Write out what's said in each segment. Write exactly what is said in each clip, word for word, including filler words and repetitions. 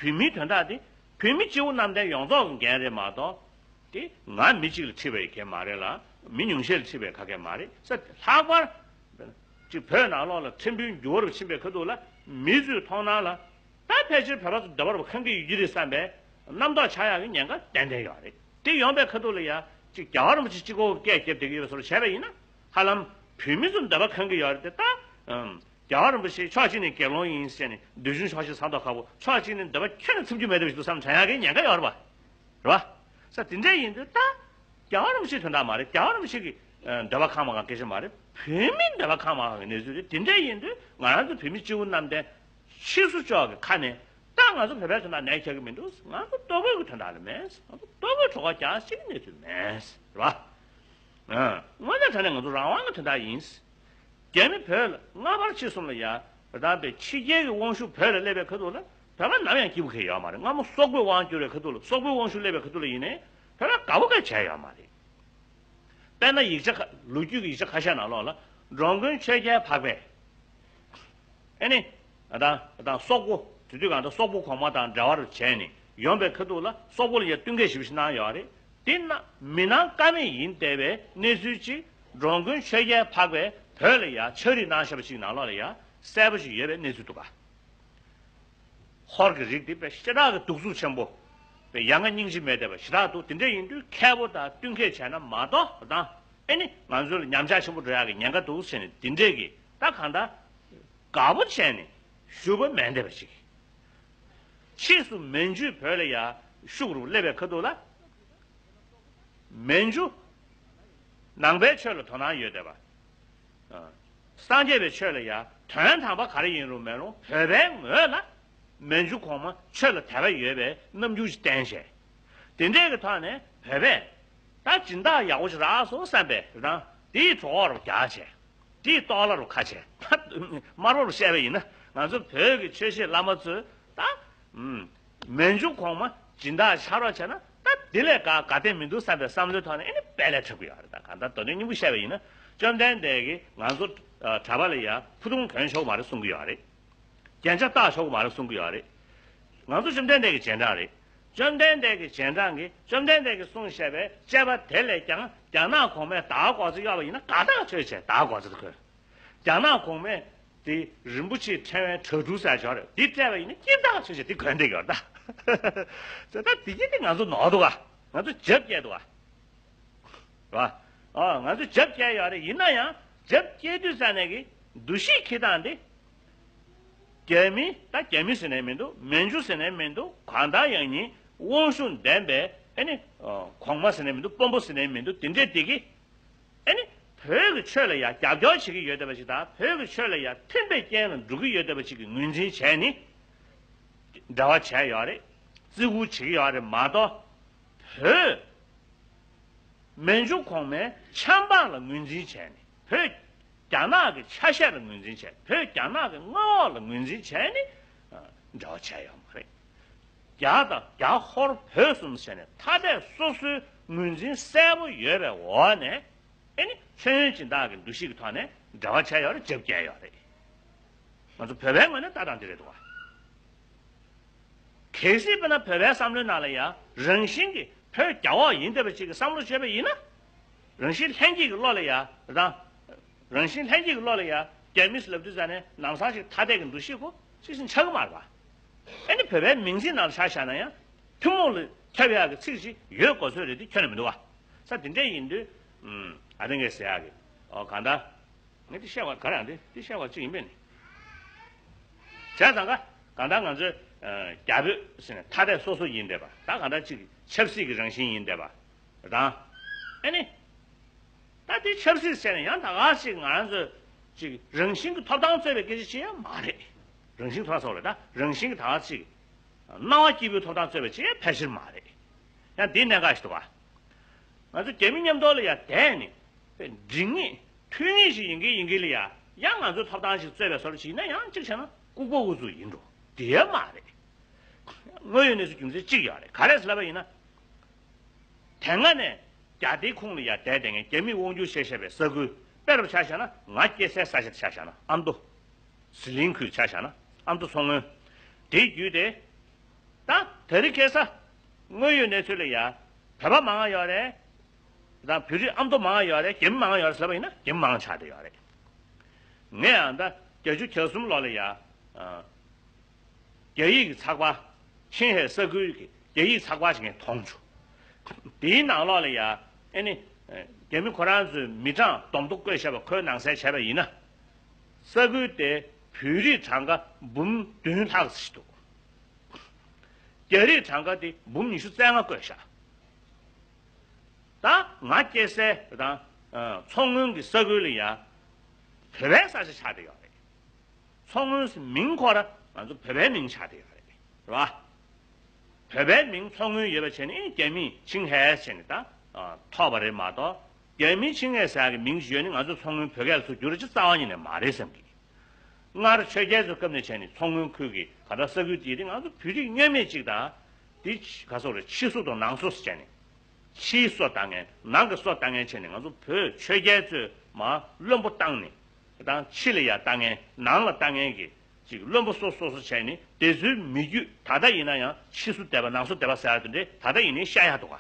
བོད་མིའི་དོན་དག་དེ་བོད་མི་སྤྱི་བོ་གནམ་བསྟན་ཡོངས་རྫོགས་ཀྱི་འགན་རེད་མ་གཏོགས། དེ་ང་མི་གཅིག་ལ་ཁྲིད་པ་ཡི་གེ་མ་རེད་ལ། མི་ཉུང་ཤས་ལ་ཁྲིད་པའི་ག་གེ་མ་རེད་ས། ལྷག་པར་ཅིག་བོད་ནང་ལོགས་ལ་ཁྲིམས་དཔོན་འགྱུར་བ་རུ་ཕྱིན་པའི་ཁ་ཐུག་ལ། མི་ཚོའི་མཐོང་སྣང་ལ། ད་ཕལ་ཆེར་བོད་པ་ཚོ་འདོད་པ་རུ་ཁེངས་ཀྱི་ཡོད་ཀྱི་རེད་བསམ་པའི་རྣམ་རྟོག་ཆགས་ཡག་གི་ཉེན་ཁ་ཏན་ཏན་ཡོད་རེད། དེ་ཡོང་པའི་ཁ་ཐུག་ལ་ཡ་ཅིག་རྒྱལ་བ་རིན་པོ་ཆེ་གཅིག་པོ་སྐད་རྒྱབ་བསྡད་ཀྱི་ཡོད་པ་བཟོ་འདྲ་བྱས་པ་ཡིན་ན། ཧ་ལམ་བོད་མི་ཚོ་འདོད་པ་ཁེངས་ཀྱི་ཡོད་རེད་དེ། ད་ཨམ། རྒྱལ་བ་རིན་པོ་ཆེ་ཕྱོགས་གཅིག་ནས་དགེ་སློང་ཡིན་ཟེར་ནས་འདོད་ཆུང་ཕྱོགས་གཅིག་ས་མདོ་ཁ་པོ། ཕྱོགས་གཅིག་ནས་འདོད་པ་ཁྱོན་ནས་ཚིམ་རྒྱུ་མེད་པ་ཞིག་འདུག་བསམ་དྲན་ཡག་གི་ཉེན་ཁ་ཡོད་རེད་པ། རེད་པ། ས་དེ་འདྲ་ཡིན་དུས་ད་རྒྱལ་བ་རིན་པོ་ཆེའི་དོན་དག་མ་རེད། རྒྱལ་བ་རིན་པོ་ཆེ་གི་ཨ་འདོད་པ་ཁེངས་མ་ཁེངས་སྐད་ཆ་མ་རེད། བོད་མིའི་འདོད་པ་ཁེངས་མ་ཁེངས་ཀྱི་གནས་ཚུལ་རེད། དེ་འདྲ་ཡིན་དུས་ང་རང་ཚོ་བོད་མི་སྤྱི་བོ་གནམ་བསྟན་ཕྱིས་སུ་ཕྱོགས་ཀྱི་ཁ་ནས་ད་ང་ཚོ་བོད་པའི་དོན་དག་ནན་ཁྱབ་ཀྱི་མི་འདུག་ང་ཚོ་ལྟོ་གོས་ཀྱི་དོན་དག་ལ་མེད། ང་ཚོ་ལྟོ་གོས་གྲོད་ཁོག་རྒྱགས་ཤེས་ཀྱི་གནས་ཚུལ་མེད། རེད་པ། ཨ། དངོས་གནས་དྲང་གནས་ང་ཚོ་རང་དབང་གི་དོན་དག་ཡིན། རྒྱ་མི་བོད་ལ་སྔ་བར་ཕྱི་གསུམ་ལ་ཡ་རེད། ད་བའི་ཕྱི་རྒྱལ་གྱི་དབང་ཤུགས་བོད་ལ་སླེབས་པའི་ཁ་ཐུག་ལ་བོད་པ་ནམ་ཡང་སྐྱིད་པོ་ཁེལ་ཡོད་མ་རེད། སྔ་མོ་སོག་པོའི་དབང་བསྒྱུར་བའི་ཁ་ཐུག་ལ། སོག་པོའི་དབང་ཤུགས་སླེབས་པའི་ཁ་ཐུག་ལ་ཡིན་ནའི་བོད་པ་དགའ་པོ་གང་བྱས་ཡོད་མ་རེད། དཔེར་ན་ཡིག་ཆ་ཁ། ལོ་རྒྱུས་ཀྱི་ཡིག་ཆ་ཁ་ཤས་ནང་ལོགས་ལ་འགྲོ་མགོན་ཆོས་རྒྱལ་འཕགས་པས། ཨེ་ནི། ད་ད་སོག་པོ། དེ་དུས་གང་ལྟར་སོག་པོ་གོང་མ་དང་འབྲེལ་བ་རུ་བྱས་ནས་ཡོང་པའི་ཁ་ཐུག་ལ་སོག་པོ་ལ་ཡ་བསྟུན་མཁས་ཞེ་པོ་ཞིག་གནང་ཡོད་རེད། དེ་ན་མི་སྣང་ཀ་མེད་ཡིན་བསྡད་པའི་གནས་ཚུལ་ཅིག་འགྲོ་མགོན་ཆོས་རྒྱལ་འཕགས་པས་བོད་ལ་ཡ་ཕྱག་བྲིས་གནང་བཞག་པ་ཅིག་ནང་ལོགས་ལ་ཡ་གསལ་པོ་ཞིག་ཡོད་པའི་གནས་ཚུལ་འདུག་ག་ཧོར་གྱི་རིགས་དེ་དཔེ་ཞེ་དྲག་གི་གདུག་རྩུབ་ཆེན་པོ། དཔེ་ཡ་ང་སྙིང་རྗེ་མེད་བསྡད་པ་ཞེ་དྲག་འདུག་དེ་འདྲ་ཡིན་དུས་མཁས་པོ་དང་བསྟུན་མཁས་བྱས་ན་མ་གཏོགས་དང་། ཨེ་ནི་ང་ཚོ་ལ་ཉམས་ཆག་ཆེན་པོ་འགྲོ་ཡག་གི་ཉེན་ཁ་འདུག་ཟེར་ནས་དེ་འདྲས་ཀྱི་ད་གང་ལྟར་དགའ་པོ་བྱས་ནས་ཞུ་བ་མེད་བསྡད་པ་ཞིག་ཕྱིས་སུ་མན་ཇུས་བོད་ལ་ཡ་ཤུགས་རུ་སླེབས་པའི་ཁ་ཐུག་ལ། མན་ཇུ་ནང་པའི་ཆོས་ལ་དོ་སྣང་ཡོད་བསྡད་པ། ཨ། སངས་རྒྱས་པའི་ཆོས་ལ་ཡ་དོན་དམ་པ་ག་རེ་ཡིན་རུང་མེད་རུང་བོད་པའི་ངོས་ལ་མན་ཇུ་གོང་མ་ཆོས་ལ་དད་པ་ཡོད་པའི་རྣམ་འགྱུར་ཞིག་བསྟན་བྱས། དེ་འདྲའི་གི་ཐོག་ནས་བོད་པས་ད་སྦྱིན་བདག་ཡག་པོ་ཞིག་རག་སོང་བསམ་པའི་རང་དེའི་གྲོད་ཁོག་རུ་རྒྱགས་བྱས། དེའི་ལྟོ་ལ་རུ་ཁ་བྱས། ད་དམར་པོ་རུ་བཤད་པ་ཡིན་ན་ང་ཚོ་བོད་ཀྱི་ཆོས་བཤད་བླ་མ་ཚོས་ད། ཨུམ། མན་ཇུ་གོང་མ་སྦྱིན་བདག་ཆགས་རོགས་བྱས་ན་ད་དེ་ལས་དགའ་དགའ་དེ་མི་འདུག་བསམ་པའི་བསམ་བློའི་ཐོག་ནས་ཨེ་ནི་དཔལ་ལས་འཁྲབ་ཀྱི་ཡོད་རེད། ད་གང་ལྟར་མདོ་དོན་སྙིང་པོ་བཤད་པ་ཡིན་ན་བཅོམ་ལྡན་འདས་ཀྱིས་ང་ཚོ་ཨ་གྲྭ་པ་ལ་ཡ་ཕུ་ཐུང་གྱོན་ཆོག་གི་མ་རེད་གསུང་གི་ཡོད་རེད། རྒྱན་ཆ་བཏགས་ཆོག་གི་མ་རེད་གསུང་གི་ཡོད་རེད། ང་ཚོ་བཅོམ་ལྡན་འདས་ཀྱི་རྗེས་འབྲང་རེད། བཅོམ་ལྡན་འདས་ཀྱི་རྗེས་འབྲང་གིས་བཅོམ་ལྡན་འདས་ཀྱིས་གསུངས་བཞག་པའི་དཔྱད་པ་དེ་ལས་ཀྱང་རྒྱ་ནག་གོང་མས་དར་གོ་ཚ་གཡོགས་པ་ཡིན་ན་དགའ་ཐག་ཆོད་བྱས་དར་གོ་ཚ་དེ་ཁོས། རྒྱ་ནག་གོང་མས་དེ་རིན་པོ་ཆེའི་ཕྲེང་བའི་གྲྭ་ཕྲུག་ཟེར་ཡག་ཅིག་ཡོད་རེད། འདི་སྤྲད་པ་ཡིན་ན་སྐྱིད་ཐག་ཆོད་བྱས་དེ་གོན་བསྡད་ཀྱི་ཡོད་རེད་ད། ད་དེ་གྱིས་དེ་ང་ཚོ་ནོར་འདུག་ག་ང་ཚོ་རྒྱབ་བསྐྱལ་འདུག་ག་རེད་པ། ཨ། ང་ཚོ་རྒྱབ་བསྐྱལ་ཡོད་རེད། ཡིན་ན་ཡང་རྒྱབ་བསྐྱལ་དུས་ཙ་ནས་ཀྱི་འདུ་ཤེས་འཁྱེར་སྟངས་དེ། རྒྱ་མི་ད་རྒྱ་མི་ཟེར་ནས་མི་འདུག་མན་ཇུ་ཟེར་ནས་མི་འདུག་གང་ལྟར་ཡང་ཉིད་དབང་ཤུགས་ལྡན་པའི་ཨེ་ནི་གོང་མ་ཟེར་ནས་མི་འདུག་དཔོན་པོ་ཟེར་ནས་མི་འདུག་དེ་འདྲས་དེ་གི་ཨེ་ནི་བོད་ཀྱི་ཆོས་ལ་ཡང་རྒྱབ་སྐྱོར་བྱེད་ཀྱི་ཡོད་བསྡད་པ་ཞིག་དང་བོད་ཀྱི་ཆོས་ལ་ཡང་མཐུན་པའི་རྐྱེན་ལ་འགྲོ་གི་ཡོད་བསྡད་པ་ཞིག་གི་ངོས་འཛིན་བྱས་ནས་འབྲེལ་བ་བྱས་ཡོད་རེད། བརྩི་བཀུར་བྱེད་ཀྱི་ཡོད་རེད་མ་གཏོགས། བོད་མན་ཇུ་གོང་མའི་ཆབ་འབངས་ལ་ངོས་འཛིན་བྱས་ནས་བོད་རྒྱ་ནག་གི་ཆ་ཤས་ལ་ངོས་འཛིན་བྱས། བོད་རྒྱ་ནག་གི་མངའ་འོག་ལ་ངོས་འཛིན་བྱས་ནས་འབྲེལ་བ་བྱས་ཡོད་མ་རེད། རྒྱ་དང་རྒྱ་ཧོར་བོད་གསུམ་བྱས་ནས་ཐ་དད་སོ་སོའི་ངོས་འཛིན་གསལ་པོ་ཡོད་པའི་འོག་ནས་ཨེ་ནི་མཚན་ཡོད་སྦྱིན་བདག་གི་འདུ་ཤེས་ཀྱི་ཐོག་ནས་འབྲེལ་བ་བྱས་ཡོད་རེད།་རྒྱབ་བསྐྱལ་ཡོད་རེད། ང་ཚོ་བོད་པའི་ངོས་ནས་ལྟ་སྟངས་འདི་རེད་འདུག་ག་གལ་སྲིད་དཔེར་ན་བོད་པའི་བསམ་བློའི་ནང་ལ་ཡང་རང་བཞིན་གྱིས་བོད་རྒྱ་འོག་ཡིན་བསྡད་པ་ཅིག་གི་བསམ་བློ་བྱས་པ་ཡིན་ན། རང་བཞིན་ལྷན་སྐྱེས་ཀྱི་བློ་ལ་ཡང་རང་། རང་བཞིན་ལྷན་སྐྱེས་ཀྱི་བློ་ལ་ཡང་རྒྱ་མི་ཟེར་ལབ་དུས་ཙ་ནས་ལམ་སང་ཞིག་ཐ་དད་ཀྱི་འདུ་ཤེས་ཁོ་ཅིག་ཞིག་ཆགས་ཀྱི་མ་རེད་པ། ཨ་ནི་བོད་པའི་མིང་ཚིག་ནང་ལ་ཆ་བཞག་ན་ཡང་ཐུན་མོང་ལ་ཁྱབ་ཡག་གི་ཚིག་ཅིག་ཡོད་དགོས་ཚོད་རེད་དེ་ཁྱོན་ནས་མི་འདུག་ག་ས་དེ་འདྲས་ཡིན་དུས། ཨ་དེ་ངས་ཟེར་ཡག་གི་ཨོ་གང་ལྟར། ངས་འདི་བཤད་པ་ག་རེ་ཡང་འདི་འདི་བཤད་པ་གཅིག་ཡིན་པས་ནི། བྱས་ཙང་ཀ་གང་ལྟར་ང་ཚོའི་ཨ་རྒྱ་བོད་ཟེར་ནས་ཐ་དད་སོ་སོ་ཡིན་བསྡད་པ། ད་གང་ལྟར་གཅིག་ཆབ་སྲིད་ཀྱི་རང་བཞིན་ཡིན་བསྡད་པ་དང་། ཨ་ནི། ད་འདི་ཆབ་སྲིད་ཟེར་ནས་ཡང་ད་ག་ཅིག་ང་རང་ཚོས་ཅིག་རང་བཞིན་གྱི་ཐོབ་ཐང་རྩོད་པའི་སྐད་ཆ་ཅིག་ཡང་མ་རེད། རང་བཞིན་ཐོབ་ཐང་སོགས་ལ་ད་རང་བཞིན་གྱི་ད་ག་ཅིག་སྣང་བ་སྐྱིད་པོའི་ཐོབ་ཐང་རྩོད་པའི་ཅིག་ཡང་ཕལ་ཆེར་མ་རེད། ཡང་འདི་གནད་འགག་ཞིག་འདུག་ག་ང་ཚོ་རྒྱ་མི་མཉམ་དུ་ལ་ཡ་བསྡད་ནས་འགྲིག་ངེས་མཐུན་ངེས་ཤིག་ཡིན་གྱི་ཡིན་གྱི་ལ་ཡ་ཡང་ང་ཚོའི་ཐོབ་ཐང་ཞིག་རྩོད་པའི་བཟོ་འདྲ་ཞིག་ཡིན་ན་ཡང་གཅིག་བྱས་ན་ལྐུགས་པ་འུ་ཚུགས་ཡིན་འགྲོ། དེ་ཡང་མ་རེད། དངོས་ཡོད་གནས་ཚུལ་རྒྱུ་མཚན་གཅིག་ཡོད་རེད། ག་རེ་ཟེར་ལབ་པ་ཡིན་ན། དེ་སྔ་ནས་རྒྱ་སྡེའི་ཁོངས་ལ་ཡ་བསྡད་བསྡད་མཁན་རྒྱ་མིས་དབང་སྒྱུར་བྱས་བཞག་པའི་ས་ཁུལ་དཔེ་རུ་ཆ་བཞག་ན་ང་སྐྱེས་སའི་ས་ཆ་དེ་ཆ་བཞག་ན་ཨ་མདོ། ཟི་ལིང་ཁུལ་ཆ་བཞག་ན་ཨ་མདོ་མཚོ་སྔོན། དེ་བརྒྱུད་དེ། དེ་རིང་ཁ་སང་དངོས་ཡོད་གནས་ཚུལ་ལ་ཡ། བོད་པ་མང་ང་ཡོད་རེད། དང་བོད་རིགས་ཨ་མདོ་མང་ང་ཡོད་རེད། རྒྱ་མི་མང་ང་ཡོད་རེད་ཟེར་བ་ཡིན་ན་རྒྱ་མི་མང་ཆགས་བསྡད་ཡོད་རེད། ངས་ཡང་ད་བརྒྱད་ཅུ་གྱ་གསུམ་ལོ་ལ་ཡ། ཨ། རྒྱ་ཡིག་གི་ཚགས་པར། ཆིང་ཧེ་ས་ཁུལ་གྱི་རྒྱ་ཡིག་ཚགས་པར་ཞིག་ངས་མཐོང་བྱུང་། དེའི་ནང་ལོགས་ལ་ཡ། ཨེ་ནི། རྒྱ་མི་ཁོ་རང་ཚོའི་མི་གྲངས་བསྡོམས་ཐོ་བཀོད་བཞག་པ་ཁོའི་ནང་གསལ་བྱས་པ་ཡིན་ན། ས་ཁུལ་དེ་བོད་རིགས་གྲངས་ཀ་འབུམ་བདུན་ལྷག་ཙམ་ཞིག་འདུག་རྒྱ་རིགས་གྲངས་ཀ་དེ་འབུམ་ཉི་ཤུ་རྩ་ལྔ་བཀོད་བཞག་ད་ང་སྐྱེས་སའི་དང་། ཨ། མཚོ་སྔོན་གྱི་ས་ཁུལ་ལ་ཡ། བོད་པའི་ས་ཆ་ཆགས་བསྡད་ཡོད་རེད། མཚོ་སྔོན་ཟེར་མིང་ཁོ་ར་ང་ཚོ་བོད་པའི་མིང་ཆགས་བསྡད་ཡོད་རེད། རེད་བ། བོད་པའི་མིང་མཚོ་སྔོན་ཡོད་པ་བྱས་ནས་རྒྱ་མིས་ཆིང་ཧེ་བྱས་ནས་ད། ཨ། ཐོབ་པ་རེད་མ་གཏོགས། རྒྱ་མིའི་ཆིང་ཧེ་ཟེར་ཡག་གི་མིང་ཞིག་ཡོད་ནི་ང་ཚོ་མཚོ་སྔོན་བོད་སྐད་ལ་ཚུར་བསྒྱུར་ར་ཅིག་རྩ་བ་ཉིད་ནས་མ་རེད་བསམ་གི། སྔར་ཆོས་རྒྱལ་ཚོའི་སྐབས་ནས་བྱས་ནས་མཚོ་སྔོན་ཁུལ་གྱི་ག་ད་ས་ཁུལ་དེ་དེ་ང་ཚོ་བོད་རིགས་བསྙོན་མེད་ཅིག་དང་། དེ་ག་སོག་རེད། ཕྱི་སོ་དང་ནང་སོ་ཟེར་བྱས་ནས། ཕྱིའི་སོ་ལྟ་མཁན་ནང་གི་སོ་ལྟ་མཁན་བྱས་ནས་ང་ཚོ་བོད་ཆོས་རྒྱལ་ཚོས་མར་བློན་པོ་བཏང་ནས། དང་ཕྱི་ལ་ཡ་ལྟ་མཁན་ནང་ལ་ལྟ་མཁན་གྱི་ཅིག་བློན་པོ་སོ་སོ་སོ་བྱས་ནས་དེ་ཚོའི་མི་རྒྱུད་ད་ལྟ་ཡིན་ན་ཡང་ཕྱི་སོ་སྡེ་པ་ནང་སོ་སྡེ་པ་ཟེར་ཡ་དེ་འདྲས་ད་ལྟ་ཡིན་ནའི་བཤད་ཡག་འདུག་ག་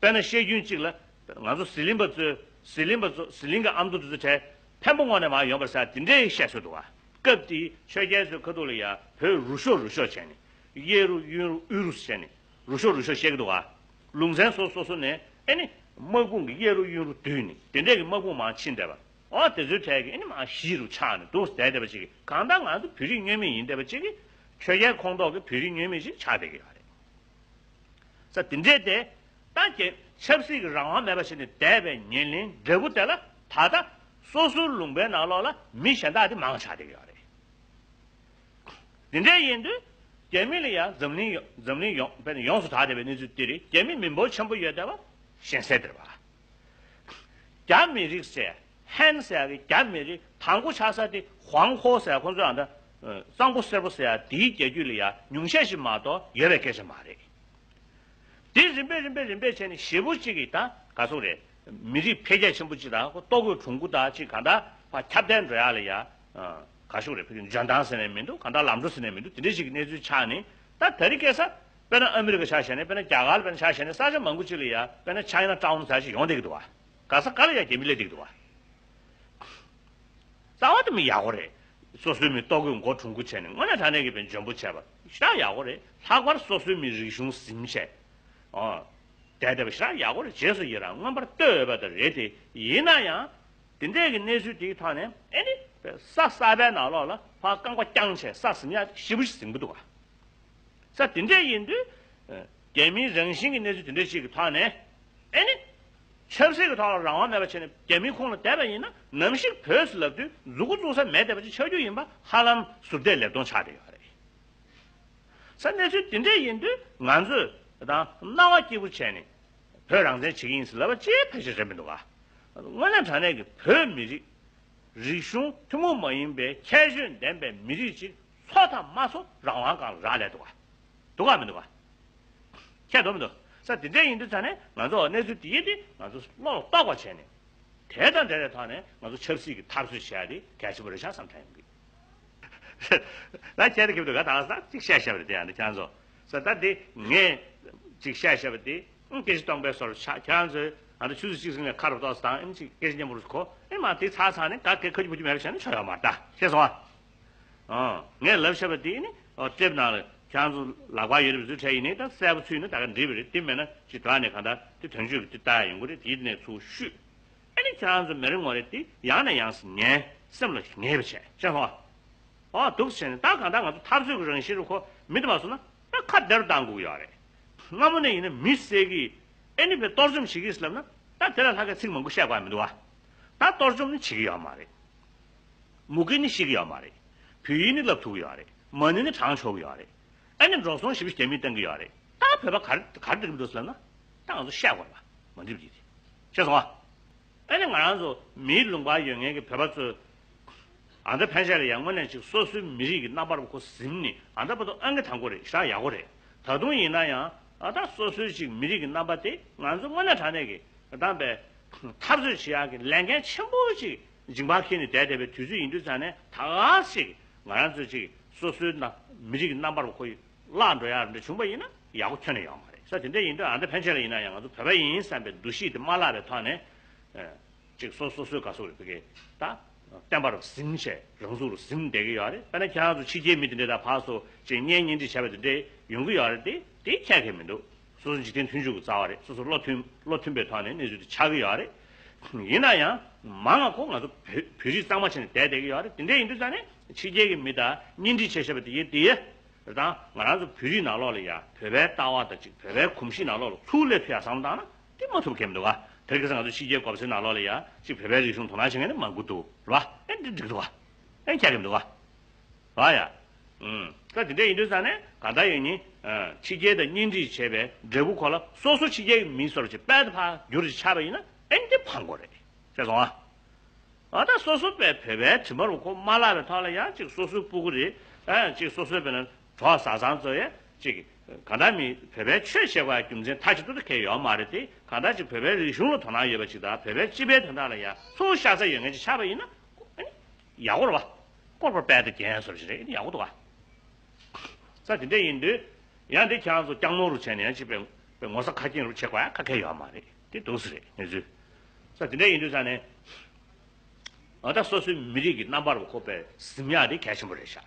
དཔེར་ན་བཤད་རྒྱུན་གཅིག་ལ། ང་ཚོ་ཟི་ལིང་པ་ཚོས་ཟི་ལིང་པ་ཚོ་ཟི་ལིང་གི་ཨ་མདོ་དེ་ཚོ་གྲས་འཕན་པོ་ངོས་ནས་མར་ཡོང་པར་ཟེར་དེ་འདྲའི་བཤད་སྲོལ་འདུག་ག་སྐབས་དེའི་ཆོས་རྒྱལ་ཚོའི་ཁ་ཐུག་ལ་ཡ་བོད་རུ་ཤོག་རུ་ཤོག་བྱས་ནས། གཡས་རུ་གཡོན་རུ་དབུས་རུ་བྱས་ནས་རུ་ཤོག་རུ་ཤོག་བཤད་ཀྱི་འདུག་ག་ལུང་ཚན་སོ་སོ་སོ་ནས་ཨེ་ནི་དམག་དཔུང་གི་གཡས་རུ་གཡོན་རུ་བསྡུས་ནས་དེ་འདྲས་ཀྱི་དམག་དཔུང་མར་ཕྱིན་བསྡད་པ། ཨོ་དེ་ཚོའི་གྲས་ཀྱི་ཨེ་ནི་མར་གཞིས་རུ་ཆགས་ནས་འདུག་བསྡད་བསྡད་པ་ཅིག་གིས་གང་ལྟར་ང་ཚོ་བོད་རིགས་བསྙོན་མེད་ཡིན་བསྡད་པ་ཅིག་གིས་ཆོས་རྒྱལ་ཁོངས་གཏོགས་ཀྱི་བོད་རིགས་བསྙོན་མེད་ཅིག་ཆགས་བསྡད་ཀྱི་ཡོད་རེད། ས་དེ་འདྲས་དེ། ད་ཀྱེ་ཆབ་སྲིད་ཀྱི་རང་དབང་མེད་པ་བྱས་ནས་བསྡད་པའི་ཉེར་ལེན་འབྲས་བུ་དེ་ལ་ད་ལྟ་སོ་སོའི་ལུང་པའི་ནང་ལོགས་ལ་མི་གཞན་དག་དེ་མང་ཆགས་བསྡད་ཀྱི་ཡོད་རེད། དེ་འདྲས་ཡིན་དུས་རྒྱ་མི་ལ་ཡང་འཛམ་གླིང་ཡོ་འཛམ་གླིང་ཡོངས་དཔེར་ན་ཡོངས་སུ་གྲགས་བསྡད་པའི་གནས་ཚུལ་འདི་རེད། རྒྱ་མི་མི་འབོར་ཆེན་པོ་ཡོད་བསྡད་པ་གཞན་སེལ་འདིར་བ། རྒྱ་མི་རིགས་ཟེར། ཧན་ཟེར་ཡ་གི་རྒྱ་མི་རིགས་དང་པོ་ཆགས་ས་དེ་ཧུའང་ཧོ་ཟེར་ཡ་ཁོང་ཚོ་ཡང་ད་གཙང་པོ་སེར་པོ་ཟེར་ཡ་དེའི་རྒྱལ་རྒྱུད་ལ་ཡ་ཉུང་ཤས་ཤིག་མ་གཏོགས་ཡོད་པའི་སྐད་ཆ་མ་རེད། དེ་རིམ་པས་རིམ་པས་རིམ་པས་བྱས་ནས་ཞེ་པོ་གཅིག་གིས་ད་ག་སོག་རེད། མི་རིགས་འཕེལ་རྒྱས་ཆེན་པོ་གཅིག་དང་ལྟོ་གོས་གྲུང་པོ་དང་གཅིག་གང་ལྟར་ཕར་ཁྱབ་གདལ་འགྲོ་ཡ་ལ་ཡ། ག་ཤོག་རེད། ཕ་གི་འཇོན་ཐང་ཟེར་ནས་མི་འདུག་གང་ལྟར་ལམ་འགྲོ་ཟེར་ནས་མི་འདུག་དེ་འདྲ་ཞིག་གི་གནས་ཚུལ་ཆགས་ནས་ད་དེ་རིང་ཁ་སང་དཔེར་ན་ཨ་མི་རི་ཀ་ཆ་བཞག་ནས་དཔེར་ན་རྒྱ་གར་ལ་དཔེར་ན་ཆ་བཞག་ནས་ས་ཆ་མང་པོ་ཅིག་ལ་ཡ་དཔེར་ན་ཆའི་ན་ཊའུན་ཟེར་ཞིག་ཡོང་བསྡད་ཀྱི་འདུག་བ། ག་ས་ག་ལ་ཡ་རྒྱ་མི་སླེབས་བསྡད་ཀྱི་འདུག་བ། རྩ་བ་དེ་མི་ཡག་པོ་རེད། སོ་སོའི་མི་ལྟོ་གོས་མགོ་གྲུང་པོ་བྱས་ནས་དངོས་གནས་དྲང་གནས་ཀྱི་བའི་འཇོན་པོ་བྱས་པ་ཞེ་དྲག་ཡག་པོ་རེད། ལྷག་པར་སོ་སོའི་མི་རིག་གཞུང་ཟིན་བྱས། ཨོ། བསྡད་བསྡད་པ་ཞེ་དྲག་ཡག་པོ་རེད། རྗེས་སུ་ཡི་རང་མངོན་པར་བསྟོད་འོས་པ་དེ་རེད་དེ། ཡིན་ན་ཡང་། དེ་འདྲས་ཀྱི་གནས་ཚུལ་དེའི་ཐོག་ནས་ཨེ་ནི། ས་གསར་པའི་ནང་ལོགས་ལ་ཕར་རྐང་པ་བརྐྱངས་བྱས་ས་ཟིན་ཡག་ཞེ་པོ་ཞིག་ཟིན་པོ་འདུག་ག་ས་དེ་འདྲས་ཡིན་དུས། རྒྱ་མིའི་རང་བཞིན་གྱི་གནས་ཚུལ་དེ་འདྲས་ཞིག་གི་ཐོག་ནས། ཨེ་ནི། ཆབ་སྲིད་ཀྱི་ཐོག་ལ་རང་དབང་མེད་པ་བྱས་ནས་རྒྱ་མིའི་ཁོངས་ལ་བསྡད་པ་ཡིན་ན་ནམ་ཞིག་བོད་ཟེར་ལབ་དུས་མཛུབ་གུ་བཙུགས་ས་མེད་བསྡད་པ་ཅིག་ཆགས་རྒྱུ་ཡིན་པ་ཧ་ལམ་ཟུར་བལྟས་ལེབ་མཐོང་ཆགས་བསྡད་ཡོད་རེད། ས་གནས་ཚུལ་དེ་འདྲས་ཡིན་དུས་ང་ཚོས་དང་སྣང་བ་སྐྱིད་པོ་བྱས་ནས་བོད་རང་བཙན་བྱེད་ཀྱི་ཡིན་ཟེར་ལབ་པ་ཅིའི་ཕལ་ཆེར་རེད་མི་འདུག་ག་དངོས་གནས་དྲང་གནས་ཀྱི་བོད་མི་རིགས་རིག་གཞུང་ཐུན་མོང་མ་ཡིན་པའི་ཁྱད་ཆོས་ལྡན་པའི་མི་རིགས་ཅིག་འཚོ་དང་མ་འཚོ་རང་དབང་སྒང་ལ་རག་ལས་འདུག་ག་འདུག་ག་མི་འདུག་ག་ཁྱད་འདུག་མི་འདུག་ས་དེ་འདྲས་ཡིན་དུས་ཙང་ནས་ང་ཚོ་གནས་ཚུལ་དེ་ཡིན་དེ་ང་ཚོ་བློ་ལ་གཏོགས་པ་བྱས་ནས། དེ་དང་འབྲེལ་བའི་ཐོག་ནས་ང་ཚོ་ཆབ་སྲིད་ཀྱི་འཐབ་རྩོད་བྱེད་ཡ་དེ་གལ་ཆེན་པོ་རེད་ཤག་བསམ་དྲན་ཡོང་གི། ལ་ཁྱེད་ཀྱི་གི་འདུག་ག་ད་ས་གཅིག་བཤད་བཤད་པ་རེད་དེ་ཡང་ནི་ཁྱེད་ཚོ། ས་ད་དེ་ངས་གཅིག་བཤད་བཤད་པ་དེ་སྐད་ཆ་སྟོང་པའི་སོར་ཆགས་ཁྱེད་ཚོས་ཨ་ནི་ཆུ་ཚོད་གཅིག་ཟིན་ནས་ཁ་རུ་ཏོག་ཙམ་དང་ཨ་ནི་གཅིག་སྐད་ཆ་སྙན་པོ་རུ་གོ་ཨེ་མ་དེ་ཚར་ཚར་ནས་ག་གེ་ཁ་རྒྱུ་བུ་རྒྱུ་མེད་པ་བྱས་ནས་ཆོག་ཡོད་མ་རེད་ད་ཤེས་སོང་ཨ། ཨང་། ངས་ལབ་བཤད་པ་དེ་ནི་ཨོ་ཊེབ་ནང་ལ་ཁྱེད་ཚོ་ལག་པ་ཡོད་རེད་པ་ཚུལ་ཁྲལ་ཡིན་ནའི་ད་གསལ་པོ་ཚུལ་ནི་ད་ག་འགྲིག་པ་རེད། དེ་མེད་ན་ཅི་དྲག་ནས་གང་ལྟར་དེ་དོན་གཅོད་ཀྱི་དེ་ལྟ་ཡ་ཡོང་གི་རེད། དེའི་ནས་ཚུར་བཤུས། ཨ་ནི་ཁྱེད་རང་ཚོ་མི་རེ་ངོ་རེ་དེ་ཡང་ནས་ཡང་སེ་ངའི་སེམས་ལ་ངེས་པ་བྱས་ཤེས་སོང་ཨ། ཨོ་འདུག་བྱས་ནས་ད་གང་ལྟར་ང་ཚོ་འཐབ་རྩོད་ཀྱི་རང་བཞིན་རུ་ཁོ་མི་དེ་མ་སོང་ན་ད་ཁ་བདེ་རུ་བཏང་དགོས་ཀྱི་ཡོད་རེད། སྔ་མོ་ནས་ཡིན་ན་མི་བསད་ཀྱི་ཨ་ནི་བས་གཏོར་བཅོམ་བྱེད་ཀྱི་ལབ་ན་ད་དེ་ལ་ལྷག་ག་ཚིག་མང་པོ་བཤད་དགོས་མི་འདུག་ཨ། ད་གཏོར་བཅོམ་ནི་བྱེད་ཀྱི་ཡོད་མ་རེད། མུ་གེ་ནི་ཤི་གི་ཡོད་མ་རེད། བོད་ཡིག་ནི་བསླབ་ཐུབ་ཀྱི་ཡོད་རེད། མ་ཎི་ནི་བགྲང་ཆོག་གི་ཡོད་རེད། ཨ་ནི་འགྲོ་སོང་ཞེ་པོ་རྒྱ་མིས་བཏང་གི་ཡོད་རེད། ད་བོད་པ་ག་རེ་ག་རེ་འགྲིག་གི་འདུག་ཟེར་ལབ་ན། ད་ང་ཚོ་བཤད་དགོས་རེད་པ། མ་འགྲིག་གི་རེད། ཤེས་སོང་ཨ། ཨ་ནི་ང་རང་ཚོ་མིའི་ལུང་པར་ཡོད་མཁན་གྱི་བོད་པ་ཚོས། ཨ་ད་ཕན་ཆད་ལ་ཡང་དངོས་གནས་ཅིག་སོ་སོའི་མི་རིགས་ཀྱི་རྣམ་པར་ཁོ་ཟིན་ནས་ཨ་ད་བར་དུ་ཨང་ཀི་དང་པོ་རེད་ཤག་ཡག་པོ་རེད། ད་དུང་ཡིན་ན་ཡང་ཨ་ད་སོ་སོའི་ཅིག་མི་རིགས་ཀྱི་རྣམ་པ་དེ་ང་ཚོ་དངོས་གནས་དྲང་གནས་ཀྱི་ཨ་ད་བས་འཐབ་རྩོད་བྱེད་ཡག་གི་ལས་འགན་ཆེན་པོ་ཅིག་མཇིང་པ་འཁྱེར་ནས་བསྡད་བསྡད་པའི་དུས་ཚོད་ཡིན་དུས་ཙང་ནས་ད་ག་ཞིག་ང་རང་ཚོ་ཅིག་སོ་སོའི་ན་མི་རིགས་ཀྱི་རྣམ་པར་ཁོ་ཡི་ བརླག་འགྲོ་ཡག་འདྲ་བྱུང་པ་ཡིན་ན་ཡག་པོ་ཁྱོན་ནས་ཡོད་མ་རེད། ས་དེ་འདྲ་ཡིན་དུས་ཨ་འདྲ་ཕན་ཆད་ལ་ཡིན་ན་ཡང་ང་ཚོ་བོད་པ་ཡིན་བསམ་པའི་འདུ་ཤེས་དེ་མ་བརླག་པའི་ཐོག་ནས། ཅིག་སོ་སོ་སོའི་ག་སོགས་རེད་ཕ་གི་ད། བསྟན་པ་རུ་ཟིན་བྱས་རང་ཚུགས་རུ་ཟིན་བསྡད་ཀྱི་ཡོད་རེད། དཔེར་ན་ཁྱེད་རང་ཚོ་ཕྱི་རྒྱལ་མི་དེ་འདྲས་དང་ཕར་ཚུར་ཅིག་གཉེན་ཉེ་འདྲིས་བྱས་པ་དེ་འདྲས་ཡོང་གི་ཡོད་རེད་དེ། དེ་ཁྱད་ཁྱད་མི་འདུག་སོ་སོ་འཇིག་རྟེན་མཐུན་འཇུག་གི་རྩ་བ་རེད། སོ་སོ་བློ་མཐུན་བློ་མཐུན་པའི་ཐོག་ནས་གནས་ཚུལ་དེ་ཆགས་ཀྱི་ཡོད་རེད། ཡིན་ན་ཡང་མང་ང་ཁོ་ང་ཚོ་བོད་བོད་རིགས་གཙང་མ་བྱས་ནས་བསྡད་བསྡད་ཀྱི་ཡོད་རེད། དེ་འདྲས་ཡིན་དུས་ཙང་ནས་ཕྱི་རྒྱལ་གྱི་མི་དང་གཉེན་འདྲིས་བྱས་བྱས་པ་དེ་ཡིན་དེ། དང་ང་རང་ཚོ་བོད་རིགས་ནང་ལོགས་ལ་ཡ་བོད་པའི་ལྟ་བ་དང་གཅིག་བོད་པའི་གོམས་གཤིས་ནང་ལོགས་ལ་ཚུར་སླེབས་ཐུབ་ཡ་བསམ་བློ་བཏང་ན་དེ་མ་ཐུབ་མཁན་མི་འདུག་ག་དེར་ཁ་སང་ང་ཚོ་ཕྱི་རྒྱལ་གོ་ས་ནང་ལོགས་ལ་ཡ་གཅིག་བོད་པའི་རིག་གཞུང་དོ་སྣང་བྱེད་མཁན་ནི་མང་པོ་འདུག་ར། ཨེ་འདི་འགྲིག་འདུག་ག་ཨེ་ཁྱད་མི་འདུག་ག་ར་ཡ། ཨུམ། ད་དེ་འདྲ་ཡིན་དུས་ཙང་ནས་ག་ད་ཡོད་ཉིན་ཕྱི་རྒྱལ་དང་གཉེན་སྒྲིག་བྱས་པའི་འབྲས་བུ་ཁོ་ལ་སོ་སོ་ཕྱི་རྒྱལ་གྱི་མི་སོར་གྱི་དཔལ་དུ་ཕར་འགྱུར་ཞིག་ཆགས་པ་ཡིན་ན་ཨེ་འདི་ཕངས་དགོས་རེད། ཤེས་སོང་ཨ། ཨ་ད་སོ་སོ་པའི་བོད་པའི་དྲི་མ་རུ་ཁོ་མ་བརླག་པའི་ཐོག་ལ་ཡང་ཅིག་སོ་སོའི་སྤུ་གུ་རེད། ཨ་ཅིག་སོ་སོའི་བོད་ནང་གྲོགས་བཟའ་ཚང་ཚོ་ཡ་ཅིག་གང་ལྟར་མི་བོད་པའི་ཆོས་བྱེད་དགོས་རྒྱུ་མཚན་མཐའ་གཅིག་ཏུ་ཁེལ་ཡོད་མ་རེད་དེ། གང་ལྟར་ཅིག་བོད་པའི་རིག་གཞུང་ལ་དོ་སྣང་ཡོད་པ་ཅིག་དང་བོད་པའི་སྤྱི་པའི་དོན་དག་ལ་ཡང་ཚུར་ཤ་ཚ་ཡོད་མཁན་ཅིག་ཆགས་པ་ཡིན་ན་ཨ་ནི་ཡག་པོ་རེད་བ། སྐོར་པར་དཔལ་དུ་རྒྱན་སོར་ཞིག་རེད། ཨ་ནི་ཡག་པོ་འདུག་བ། ས་དེ་འདྲ་ཡིན་དུས་ཡང་འདི་ཁྱེད་རང་ཚོ་སྐྱག་མོ་རུ་བྱས་ནས་ཡང་ཅིག་པའི་ངོ་ཚ་ཁ་སྐྱེངས་རུ་བྱེད་དགོས་ཡ་ཁ་ཁེལ་ཡོད་མ་རེད། དེ་འདུག་སེ་རེད་ངེས་ཚུལ། ས་དེ་འདྲ་ཡིན་དུས་ས་ནས་ཨ་ད་སོ་སོའི་མི་རིགས་ཀྱི་རྣམ་པར་བཀོད་པའི་གཟིམ་ཡག་དེ་གལ་ཆེན་པོ་རེད་ཤག